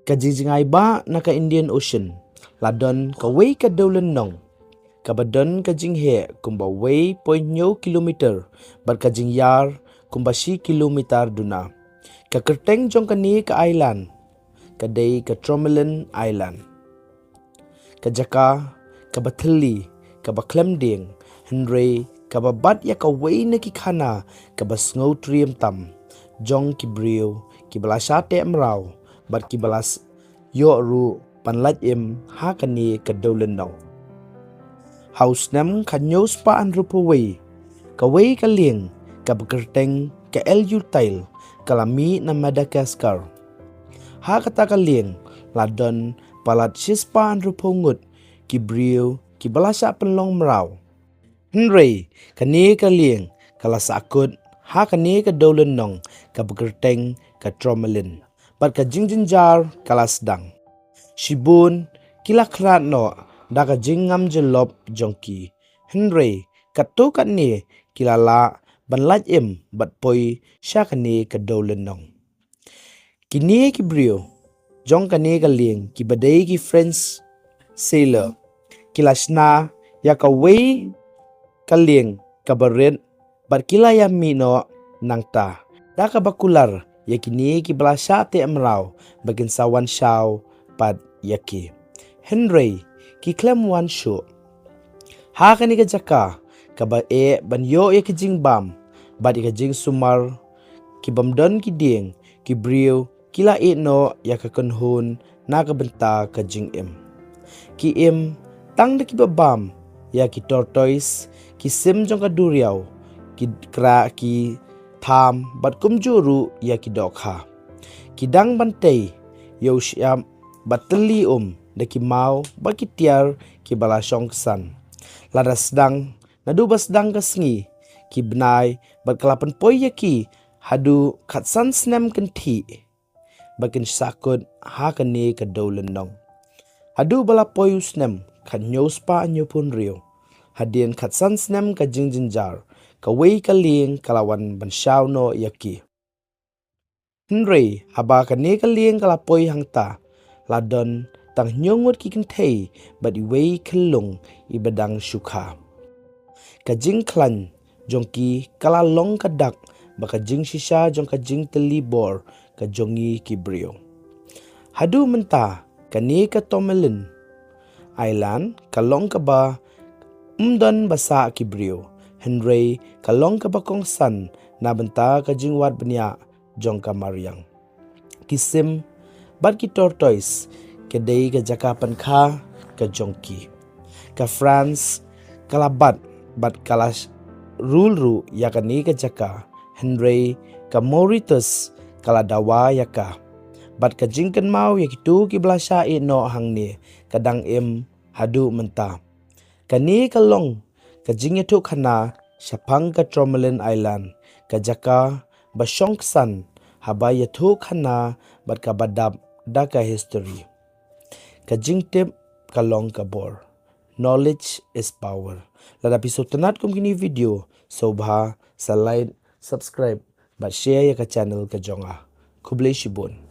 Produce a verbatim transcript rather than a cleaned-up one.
Ka jingjngai ba na ka Indian Ocean la don kawei ka dewlynnong kaba don ka jingheh kumba wei point hynñiew kilometer bad ka jingïar kumba shi kilometer duna. Ka kyrteng jong kane ka island ka dei ka Tourmaline Island. Ka jaka kaba thylli, kaba khlem dieng, hynrei kaba bat ïa kawei na ki khana kaba sngewtriem tam jong ki briew kiba la shah teh mraw bad kiba la ïoh ruh ban lait im ha kane ka dewlynnong. Ha u snem khathynñiew spah hynriewphew wei, kawei ka lieng kaba kyrteng ka L U Teil ka la mih na Madagascar. Ha kata ka lieng la don palat shispah hynriewphew ngut ki briew kiba la shah pynlong mraw. Hynrei kane ka lieng ka la sahkut ha kane ka dewlynnong kaba kyrteng ka Tourmaline bad ka jingjynjar ka la sdang. Shibun ki la khlad noh da ka jingngam jyllop jong ki, hynrei katto katne ki la lah ban lait im bad poi sha kane ka dewlynnong. Kine ki briew jong kane ka lieng kiba dei ki French sailor ki la shna ïa kawei ka lieng kaba rit bad ki la ïa mih noh nangta da kaba kular ïa kine kiba la shah teh mraw ba kin sa wan shaw pat ïa ki. Hynrei ki khlem wan shuh. Ha kane ka jaka kaba eh ban ïoh ïa ka jingbam bad ïa ka jingsumar, ki bym don ki dieng, ki briew ki la ïeh noh ïa ka kynhun na ka bynta ka jingim. Ki im tang da kiba bam ïa ki tortoise, ki sim jong ka duriaw, ki kra, ki tham bad kumjuh ruh ïa ki dohkha. Ki dang ban tei ïa u shyiap bad tylli um da ki maw bad ki tiar kiba la shong ksan. Lada sdang, naduh ba sdang ka sngi, ki bnai bad ka la pynpoi ïa ki haduh khatsan snem kynthih ba kin sahkut ha kane ka dewlynnong. Haduh ba la poi u snem khathynñiew spah hynñiewphew hynriew, hadien khatsan snem ka jingjynjar, kawei ka lieng ka la wan ban shaw noh ïa ki. Hynrei haba kane ka lieng ka la poi hangta, la don tang hynñiew ngut ki kynthei bad iwei i khyllung iba dang shu kha. Ka jingkhlaiñ jong ki ka la long ka dak bad ka jingshisha jong ka jingtylli bor ka jong ngi ki briew. Haduh mynta kane ka Tourmaline Island ka long kaba ym don ba sah ki briew, hynrei ka long kaba kongsan na bynta ka jingwad bniah jong ka mariang. Ki sim bad ki tortoise ka dei ka jaka pynkha ka jong ki. Ka France ka la bat bad ka la rule ruh ïa kane ka jaka, hynrei ka Mauritius ka la dawa ïa ka. Bad ka jingkynmaw ïa kito kiba la shah ïeh noh hangne ka dang im haduh mynta. Kane ka long ka jingïathuhkhana shaphang ka Tourmaline Island, ka jaka ba shong ksan haba ïathuhkhana bad kaba dap da ka history. Ka jingtip ka long ka bor. Knowledge is power. Lada phi sngewtynnat kum kine video, sngewbha sa like, subscribe bad share ïa ka channel ka jong nga. Khublei shibun.